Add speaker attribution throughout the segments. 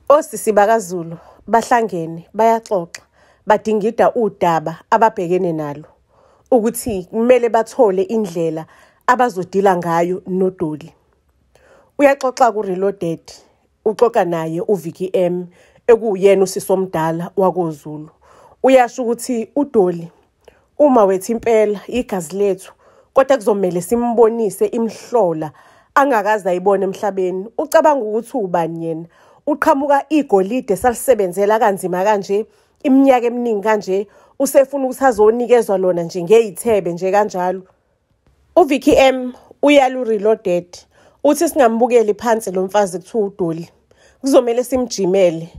Speaker 1: Osisi bakaZulu bahlangene bayaxoxa, badingida udaba ababhekene nalo ukuthi kumele bathole indlela abazodila ngayo noDolly. Uyaxoxa ku-Reloaded, uxoxa naye uVicky M, ekuwuyena usisi omdala wakoZulu. Uyasho ukuthi uDolly uma wethu impela igazi lethu, kodwa kuzomele simbonise imihlola angakaze ayibone emhlabeni. Ucabanga ukuthi ubani yena? Uqhamuka igolide salisebenzela kanzima kanje, iminyaka eminingi kanje, usefuna ukuthi azonikezwa lona nje ngey'thebe nje kanjalo. UVicky M uyala uReloaded, uthi singambukeli phansi lo mfazi kuthiwa uDolly. Kuzomele simjimele.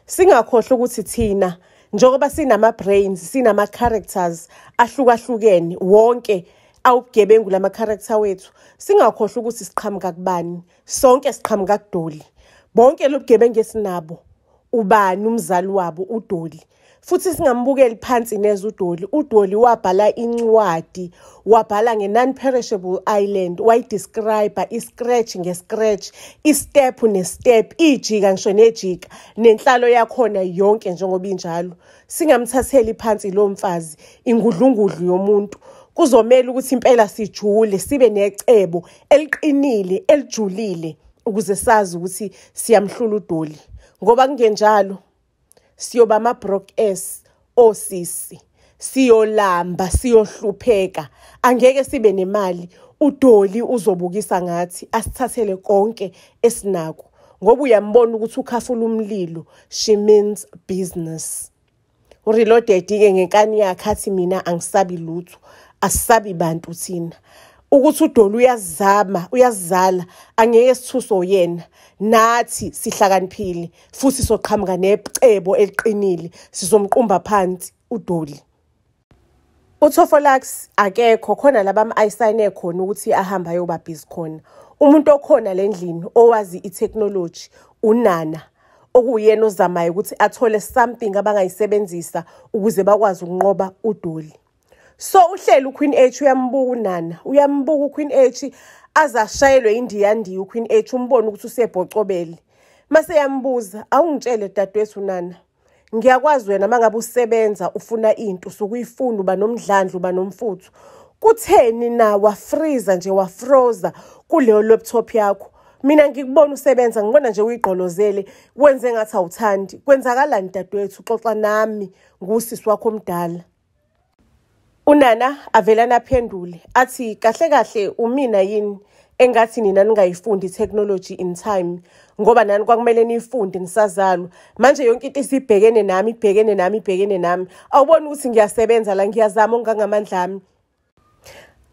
Speaker 1: Singakhohlwa ukuthi thina njengoba sinama-brains, sinama-characters ahlukahlukene, wonke awubugebengu lama-character wethu. Singakhohlwa ukuthi siqhamuka kubani. Sonke siqhamuka kuDolly. Bonke lobugebengu esinabo, ubani umzali wabo? uDolly. Futhi singambukeli phansi neze uDolly. uDolly wabhala incwadi, wabhala nge-non-perishable island, wayi-describe i-scratch nge-scratch, i-step ne-step, ijika ngisho nejika, nenhlalo yakhona yonke njengoba injalo. Singamthatheli phansi lo mfazi, ingudlungudlu yomuntu. Kuzomela ukuthi impela sijule, sibe necebo eliqinile, elijulile, ukuze sazi ukuthi siyamhlula uDolly. Ngoba kungenjalo, siyoba ama-broke ass osisi, siyolamba, siyohlupheka, angeke sibe nemali. uDolly uzobukisa ngathi, asithathele konke esinako. Ngoba uyambona ukuthi ukhafula umlilo, she means business. UReloaded-ke ngenkani yakhe athi mina angisabi lutho, asisabi bantu thina. Ukuthi uDolly uyazama, uyazala, angeke sithuswe uyena. Nathi sihlakaniphile futhi soqhamuka necebo eliqinile, sizomqumba phansi uDolly. UThofolax akekho khona la bam-assign-e khona ukuthi ahambe ayoba busy khona. Umuntu okhona le ndlini owazi i-technology uNana, okuwuyena ozamayo ukuthi athole something abangayisebenzisa ukuze bakwazi ukunqoba uDolly. So uhleli uQueen H uyambuka uNana, uyambuka uQueen H aze ashayelwe indiyandiya uQueen H, umbone ukuthi usebhocobele. Mase yambuza, awungitshele dadewethu Nana, ngiyakwazi wena mangabe usebenza ufuna into usuke uyifuna, uba nomdlandla, uba nomfutho. Kutheni na wafreeza nje, wafroza kuleyo laptop yakho? Mina ngikubona usebenza, ngibona nje uyigqolozele, wenze ngathi awuthandi. Kwenzakalani dadewethu? Xoxa nami, ngusisi wakho omdala. UNana avelana aphendule athi kahle kahle umina yini engathi nina ningayifundi i-technology in time, ngoba nani kwakumele niyifunde nisazalwa. Manje yonke into isibhekene nami, ibhekene nami, ibhekene nami. Awuboni ukuthi ngiyasebenza la, ngiyazama okungangamandla ami.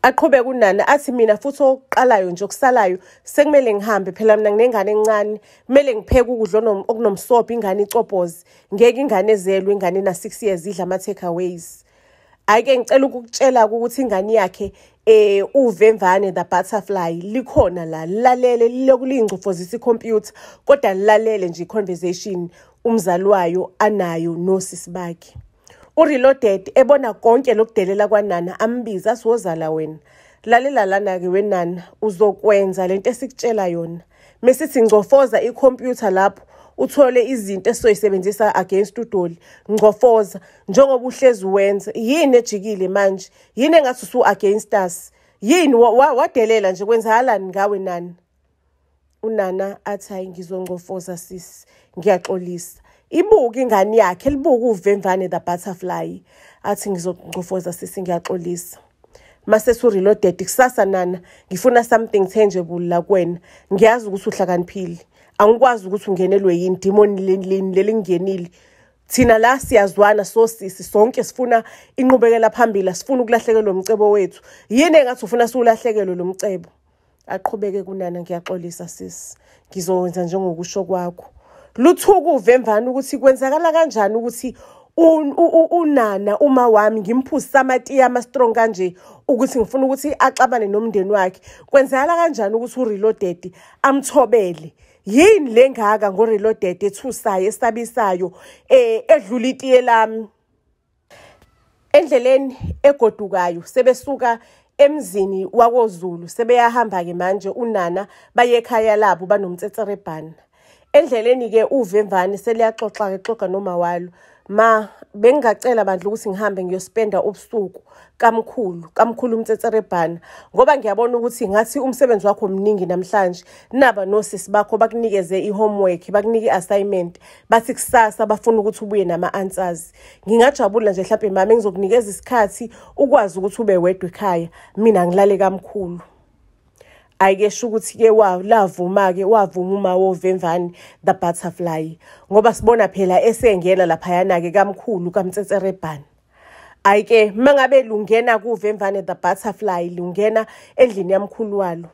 Speaker 1: Aqhubeke uNana athi mina futhi okuqalayo nje okusalayo sekumele ngihambe, phela mina nginengane encane, kumele ngipheke ukudla okunomsobho, ingane icobhoze. Ngeke ingane ezelwe, ingane ena-6 years idla ama-takeaways. Hhayi-ke ngicela ukukutshela-ke ukuthi ingane yakhe uvemvane the butterfly likhona la, lilalele, liloku liyingcofozisa ikhompyutha, kodwa lilalele nje i-conversation umzali wayo anayo nosisi bakhe. UReloaded ebona konke lokudelela kwaNana, ambize athi wozala wena. Lalela lana-ke wenana, uzokwenza lento esikutshela yona. Mesithi ngcofoza ikhompyutha lapho, uthole izinto esizoyisebenzisa against uDolly. Ngcofoza njengoba uhlezi wenza. Yini ejikile manje? Yini engathi usu against us? Yini wadelela nje, kwenzakalani ngawe Nana? UNana athi hayi ngizongcofoza sisi, ngiyaxolisa. Ibuke ingane yakhe, libuke uvemvane the butterfly. Athi ngizongcofoza sisi, ngiyaxolisa. Mase su-Reloaded kusasa Nana, ngifuna something tangible la kuwena. Ngiyazi ukuthi uhlakaniphile. Angikwazi ukuthi ungenelwe yini demon leli lingenile. Thina la siyazwana sosisi, sonke sifuna inqubekela phambili, asifuni ukulahlekelwa umcebo wethu. Yini engathi ufuna siwulahlekelwe lo mcebo? Aqhubeke kuNana, ngiyaxolisa sisi, ngizokwenza njengokusho kwakho. Luthuka uvemvane ukuthi kwenzakala kanjani ukuthi uNana uma wami ngimphuzisa amatiye ama-strong kanje ukuthi ngifuna ukuthi axabane nomndeni wakhe. Kwenzakala kanjani ukuthi uReloaded amthobele? Yini le ngaka ngoReloaded ethusayo, esabisayo, edlula itiye lami? Endleleni egodukayo sebesuka emzini wakoZulu, sebeyahamba-ke manje uNana baye ekhaya labo banomtsetserebhana. Endleleni-ke uvemvane seliyaxoxa-ke xoxa noma walo. Ma, bengingacela bandla ukuthi ngihambe ngiyospenda ubusuku kamkhulu, kamkhulu uMtsetserebhana, ngoba ngiyabona ukuthi ngathi umsebenzi wakho mningi namhlanje. Naba nosisi bakho bakunikeze i-homework, bakunike i-assignment, bathi kusasa bafuna ukuthi ubuye nama-answers. Ngingajabula nje hlampe mama engizokunikeza isikhathi ukwazi ukuthi ube wedwa ekhaya, mina ngilale kamkhulu. Ayike sho ukuthi-ke lavuma-ke wavuma uma wovemvane the butterfly, ngoba sibona phela esengena laphayana-ke kamkhulu kaMtsetserebhana. Ayike mangabe lungena kuvemvane the butterfly, lungena endlini yamkhulu walo.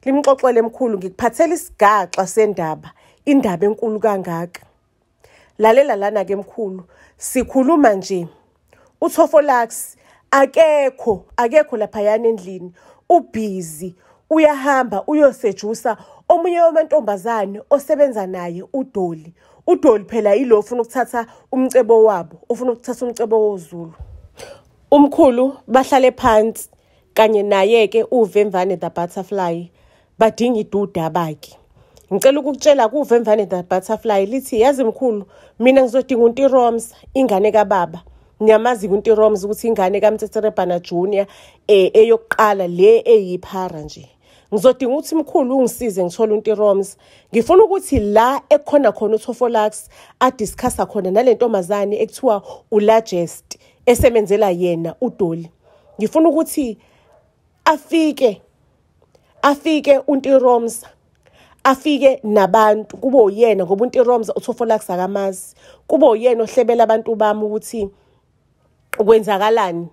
Speaker 1: Limxoxele mkhulu, ngikuphathela isigaxa sendaba, indaba enkulu kangaka. Lalela lana-ke mkhulu, sikhuluma nje uThofolax akekho, akekho laphayana endlini, ubhizi uyahamba uyosejusa omunye wamantombazane osebenza naye uDoli. uDoli phela yilo ofuna ukuthatha umcebo wabo, ofuna ukuthatha umcebo woZulu. Umkhulu bahlale phansi kanye naye-ke uvemvane the butterfly, badinga idudaba-ke. Ngicela ukukutshela kuvemvane the butterfly lithi, yazi mkhulu, mina ngizodinga uNtiromsa, ingane kababa. Ngiyamazi uNtiromsa ukuthi ingane kaMtsetserebhana Junior eyokuqala le eyiphara nje. Ngizodinga ukuthi mkhulu ungisize ngithole uNtiromsa. Ngifuna ukuthi la ekukhona khona uThofolax adiscussa khona nale ntombazane ekuthiwa uLargest esebenzela yena uDoli. Ngifuna ukuthi afike uNtiromsa, afike nabantu, kube uyena, ngoba uNtiromsa uThofolax akamazi. Kube uyena ohlebela abantu bami ukuthi kwenzakalani.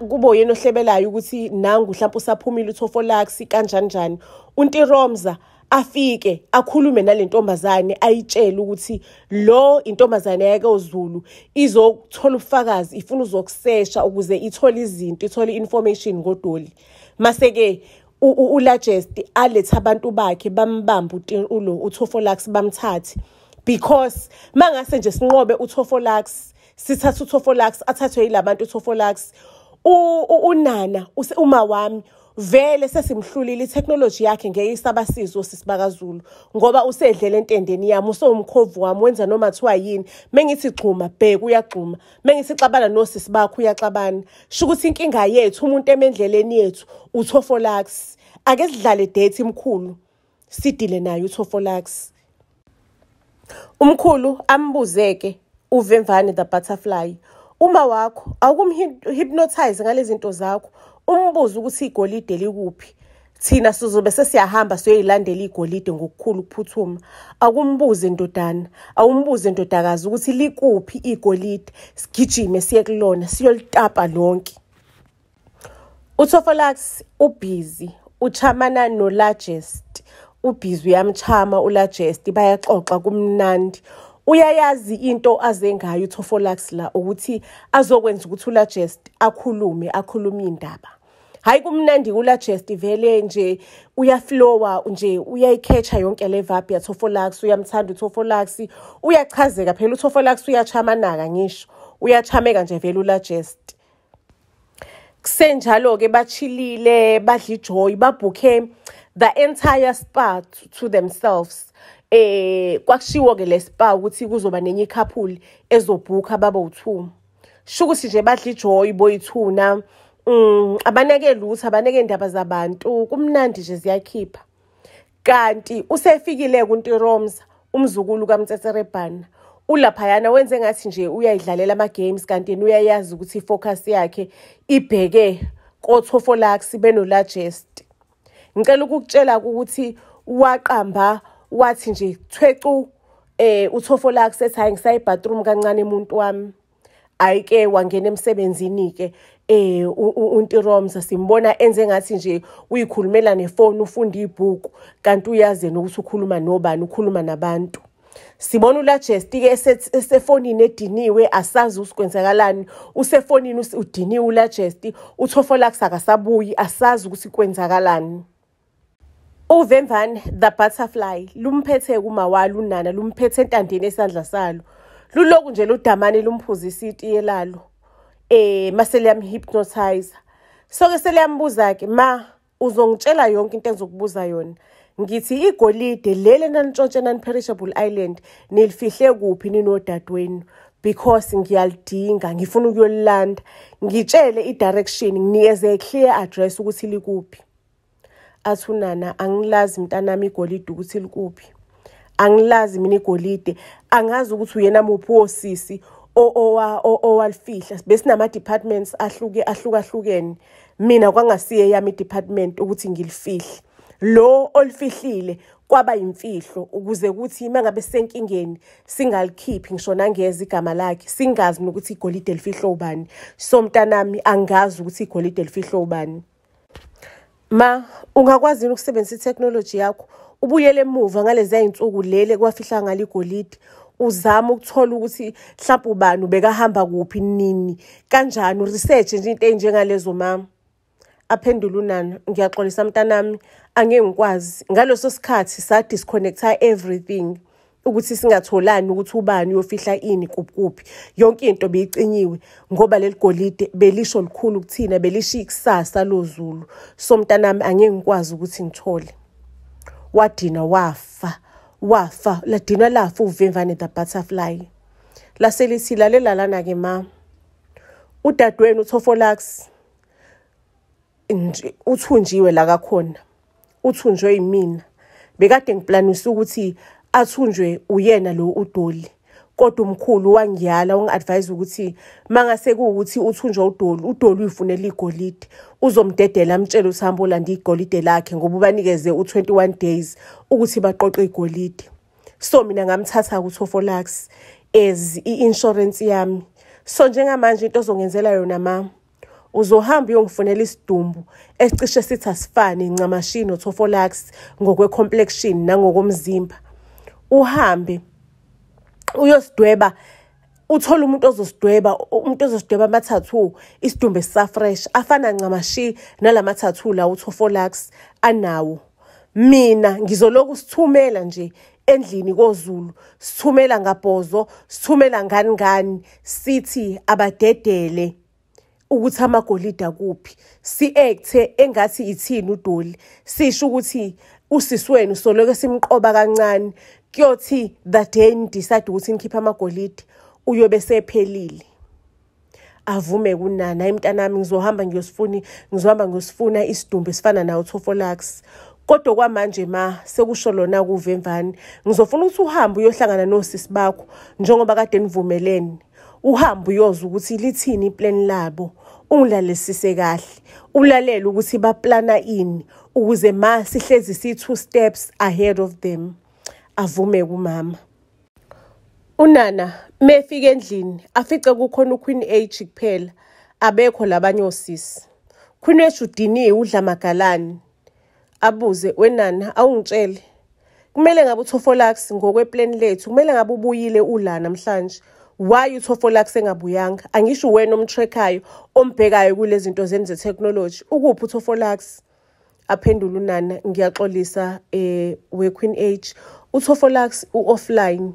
Speaker 1: Kube uyena ohlebelayo ukuthi nangu mhlawumbe usaphumile uThofolax kanjani njani. uNtiromsa afike akhulume nale ntombazane, ayitshele ukuthi lo intombazane yakoZulu izothola ubufakazi, ifuna uzokusesha ukuze ithole izinto, ithole information ngoDoli. Mase-ke uLargest alethe abantu bakhe bambambe ulo uThofolax bamthathe, because mangase nje sinqobe uThofolax, sithathe uThofolax athathwe yilabantu uThofolax, unana uma wami vele sesimhlulile, i-technology yakhe ngeke isabasiza osisi bakaZulu, ngoba usedlele entendeni yami, usewumkhovu wami, wenza noma kuthiwa yini. Mengithi gxuma, bheka uyagxuma, mengithi xabana nosisi bakho uyaxabana. Sho ukuthi inkinga yethu, umuntu emendleleni yethu uThofolax. Ake sidlale date mkhulu, sidile naye uThofolax. Umkhulu ambuzeke uvemvane the butterfly, uma wakho awukumhypnotize ngalezi zinto zakho, umbuze ukuthi igolide likuphi. Thina sizobe sesiyahamba siyoyilandela igolide ngokukhulu ukuphuthuma. Akumbuze ndodana, awumbuze ndodakazi ukuthi likuphi igolide, sigijime siye kulona siyolitapa lonke. uThofolax ubhizi uchamana noLargest, ubhizi uyamchama uLargest, bayaxoxa kumnandi. Uyayazi into aze ngayo uThofolax la, ukuthi azokwenza ukuthi uLargest akhulume, akhulume indaba. Hayi kumnandi uLargest vele nje uyaflowa nje, uyayikhetha yonke le vibe yaThofolax, uyamthanda uThofolax, uyachazeka phela uThofolax, uyachamanaka ngisho, uyachameka nje vele uLargest. Kusenjalo-ke bachilile, badla ijoy, babhukhe the entire spa to themselves. Kwakushiwo-ke le spa ukuthi kuzoba nenye i-couple ezobhukha babe u-2. Sho ukuthi nje badla ijoy boyi-2 na, abanake lutho, abanake indaba zabantu, kumnandi nje ziyakhipha. Kanti usefikile kuNtiromsa, umzukulu kaMtsetserebhana. Ulaphayana wenze ngathi nje uyayidlalela ama-games, kanti yena uyayazi ukuthi i-focus yakhe ibheke koThofolax benoLargest. Ngicela ukukutshela ukuthi waqamba wathi nje thwecu uThofolax ethi hayi ngisaye bathroom kancane umuntu wami. Ayike wangena emsebenzini-ke uNtiromsa, simbona enze ngathi nje uyikhulumela nefoni, ufunda ibhuku, kanti uyazi yena ukuthi ukhuluma nobani, ukhuluma nabantu. Sibona uLargest-ke esefonini ediniwe, asazi ukuthi kwenzakalani. Usefonini udiniwe uLargest, uThofolax akasabuyi, asazi ukuthi kwenzakalani. Uvemvane the butterfly lumphethe kumawalo unana, lumphethe entandeni esandla salo. Luloku nje ludamane lumphuzisa itiye lalo. Mase liyamhypnotize. So-ke seliyambuza-ke, ma uzongitshela yonke into engizokubuza yona. Ngithi igolide leli enalintshontshe Non-Perishable Island nilifihle kuphi ninodadewenu? Because ngiyalidinga, ngifuna ukuyolilanda. Ngitshele i-direction, nginikeze clear address ukuthi likuphi. Athi uNana, angilazi mntanami igolide ukuthi likuphi. Angilazi mina igolide, angazi ukuthi uyena muphi wosisi owalifihla. Besinama-departments ahlukahlukene. Mina kwangasiye eyami i-department ukuthi ngilifihle. Lo olifihlile kwaba yimfihlo ukuze kuthi uma ngabe sisenkingeni singalikhiphi ngisho nangeze igama lakhe, singazi nokuthi igolide lifihlwe ubani. So mntanami, angazi ukuthi igolide lifihlwe ubani. Ma, ungakwazi yini ukusebenzisa ithekhinoloji yakho ubuyele emuva ngaleziya y'nsuku leli ekwafihla ngalo igolide, uzame ukuthola ukuthi mhlampe ubani ubekahamba kuphi nini kanjani, u-research nje into ey'njengalezo mama. Aphendule uNana, ngiyaxolisa mntanami, angeke ngikwazi. Ngaleso sikhathi sa-disconnect-a everything ukuthi singatholani ukuthi ubani uyofihla ini kuphi kuphi. Yonke into beyicinyiwe ngoba leli golide belisho lukhulu kuthina, belisho ikusasa loZulu. So mntanami, angeke ngikwazi ukuthi ngithole. Wadina wafa, wafa, ladinwa lafa uvemvane the butterfly. Lase lithi lalela lana-ke ma, udadewenu uThofolax uthunjiwe la kakhona, uthunjwe yimina. Bekade ngiplanisa ukuthi athunjwe uyena lo uDoli, kodwa umkhulu wangiyala wangi-advise ukuthi mangase kuwukuthi uthunjwe uDoli, uDoli uyifunela igolide, uzomdedela amtshele ukuthi hamba olanda igolide lakhe ngoba ubanikeze u-21 days ukuthi baqoqe igolide. So mina ngamthatha kuThofolax as i-insurance yami. So njengamanje into ozongenzela yona ma, uzohamba uyongifunela isidumbu esicishe sithi asifane ncamashi noThofolax ngokwe-complexion nangokomzimba. Uhambe uyosidweba, uthole umuntu ozosidweba, umuntu ozosidweba ama-tattoo, isidumbu esisa-fresh afana ncamashi nalama-tattoo la uThofolax anawo. Mina ngizoloku sithumela nje endlini koZulu, sithumela ngabhozo, sithumela ngani ngani, sithi abadedele ukuthi amagolide akuphi. Si-act-e engathi ithini uDoli, sisho ukuthi usisi wenu soloke simqoba kancane, kuyothi the day ni-decide ukuthi nikhiphe amagolide uyobe sephelile. Avume kunana, hayi mntanami, ngizohamba ngiyosifuna, ngizohamba ngiyosifuna isidumbu esifana nawo uThofolax. Kodwa kwamanje ma, sekusho lona kuvemvane, ngizofuna ukuthi uhambe uyohlangana nosisi bakho njengoba kade nivumelene. Uhambe uyozwa ukuthi lithini i-plan labo, ungilalelisise kahle, ulalele ukuthi baplana ini ukuze ma sihlezi si-2 steps ahead of them. Avume kumama. Unana mefika endlini afice kukhona uQueen H kuphela, abekho labanye osisi. Queen H udiniwe udla amagalani. Abuze, wenana awungitshele, kumele ngabe uThofolax ngokwe-plan lethu kumele ngabe ubuyile ula namhlanje. Why uThofolax engabuyanga? Angisho wena omtrack-ayo ombhekayo kulezi zinto zenu ze-technology, ukuphi uThofolax? Aphendula uNana, ngiyaxolisa we-Queen H, uThofolax u-offline.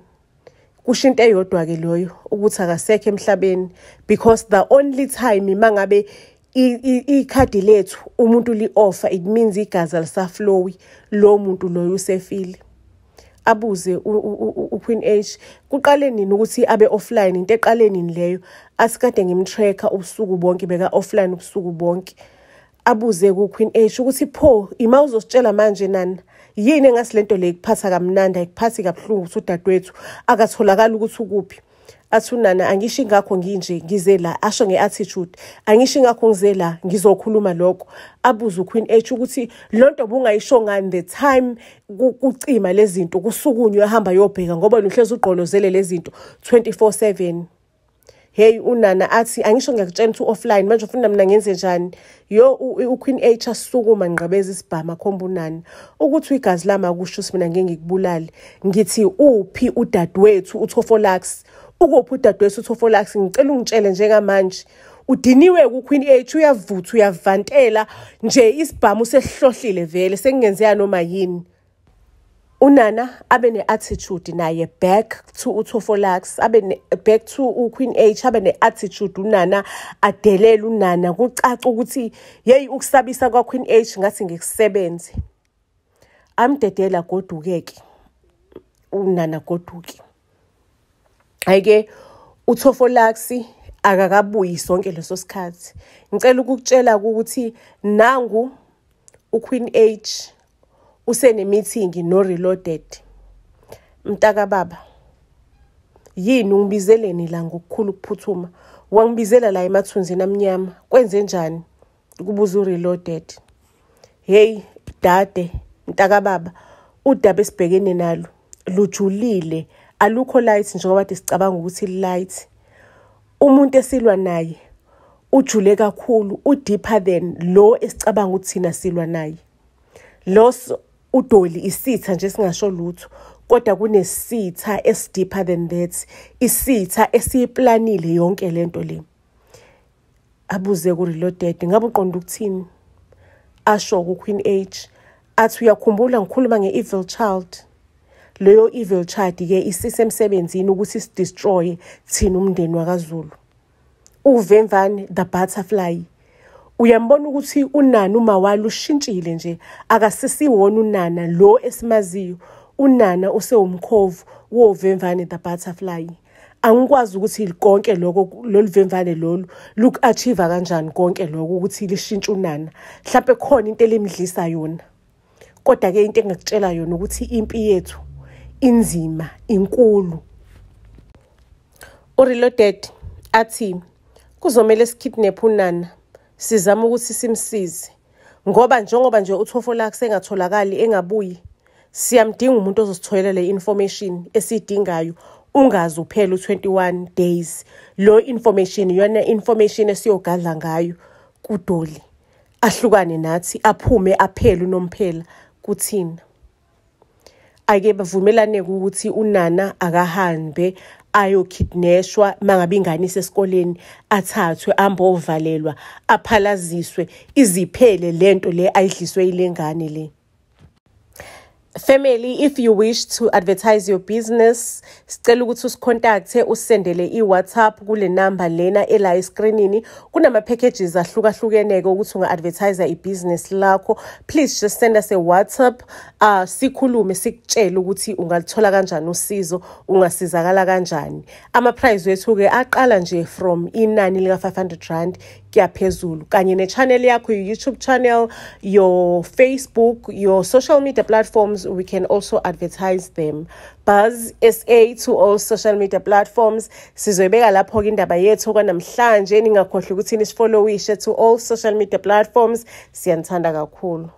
Speaker 1: Kusho into eyodwa-ke loyo ukuthi akasekho emhlabeni, because the only time mangabe ikhadi lethu umuntu li-offer, it means igazi alisaflowi, lo muntu loyo usefile. Abuze uQueen H, kuqale nini ukuthi abe offline? Into eqale nini leyo? Asikade ngimtracker ubusuku bonke, beka offline ubusuku bonke. Abuze kuQueen H ukuthi pho ima uzositshela manje nana, yini engasi lento le ikuphatha kamnandi, ayikuphathi kabuhlungu ukuthi udadewethu akatholakali ukuthi ukuphi? Athi unana, angisho ingakho nginje ngize la, asho nge-attitude, angisho ingakho ngize la ngizokhuluma lokho. Abuze uQueen H ukuthi lonto obungayisho ngani the time kucima lezi zinto, kusukunywe ahamba yobheka ngoba uhlezi ugqolozele lezi zinto 24/7. Hey unana athi angisho ngiyakutshela ukuthi offline manje ufuna mina ngenze njani? Yo uQueen H asukuma ngqabeza isibhama khomba unana ukuthi igazi lami akusho ukuthi mina ngeke ngikubulale. Ngithi uphi udadewethu uThofolax? Ukuphi udadewethu uThofolax? Ngicela ungitshele njengamanje. Udiniwe kuQueen H, uyavutha uyavantela nje, isibhamu sesihlohlile vele, sekungenzeka noma yini. Unana abe ne-attitude naye back to uThofolax, abe ne, back to uQueen H, abe ne-attitude unana, adelele unana, kucaca ukuthi yeyi ukusabisa kwaQueen H ngathi ngikusebenze. Amdedela goduke-ke uNana, goduke. Hhayi-ke uThofolax akakabuyi sonke leso sikhathi. Ngicela ukukutshela ukuthi nangu uQueen H usene-meeting no-Reloaded. Mntakababa, yini ungibizeleni la ngokukhulu ukuphuthuma? Wangibizela la emathunzini amnyama, kwenze njani? Kubuza uReloaded. Hey dade, mntakababa, udaba esibhekene nalo lujulile, alukho light njengoba kade sicabanga ukuthi light. Umuntu esilwa naye ujule kakhulu, u-deeper than lo esicabanga ukuthi thina silwa naye. Lo uDolly isitha nje singasho lutho, kodwa kunesitha esi-deeper than that, isitha esiyiplanile yonke lento le. Abuze ku-Reloaded, ngabe uqonda ukuthini? Asho ku-Queen H, athi uyakhumbula ngikhuluma nge-evil child. Leyo evil child-ke isisemsebenzini ukuthi isi-destroy thina umndeni wakaZulu. Uvemvane the butterfly. Uyambona ukuthi uNana uMawala ushintshile nje, akasisiwona uNana lo esimaziyo. UNana usewumkhovu wovemvane the butterfly. Angikwazi ukuthi konke lokho lolu vemvane lolu luku-achieve kanjani konke lokho ukuthi lishintshe uNana. Mhlampe khona into elimdlisa yona. Kodwa-ke into engingakutshela yona ukuthi impi yethu inzima, inkulu. UReloaded athi kuzomele si-kidnap uNana, sizame ukuthi simsize ngoba njengoba nje uThofolax engatholakali engabuyi, siyamdinga umuntu ozositholela le information esiyidingayo ungaze uphele u-21 days. Lo information iyona information esiyogadla ngayo kuDolly, ahlukane nathi, aphume aphele unomphela kuthina. Ake bavumelane-ke ukuthi uNana akahambe ayo-kidnashwa mangabe ingane isesikoleni, athathwe ambovalelwa, aphalaziswe, iziphele lento le ayidliswe yile ngane le. Family, if you wish to advertise your business, sicela ukuthi usi-contacte, usendele i-WhatsApp kule number lena ela e-screenini. Kunama-packages ahlukahlukene-ke ukuthi unga-advertise ibhizinisi lakho. Please just send us a WhatsApp, sikhulume sikutshele ukuthi ungalithola kanjani usizo, ungasizakala kanjani. Ama-price wethu-ke aqala nje from inani lika-500 rand kuya phezulu, kanye ne-channel yakho, your YouTube channel, your Facebook, your social media platforms, we can also advertise them. Buzz SA to all social media platforms. Sizoyibeka lapho-ke indaba yethu kwanamhlanje. Ningakhohlwa ukuthi nisi-followishe to all social media platforms. Siyanithanda kakhulu.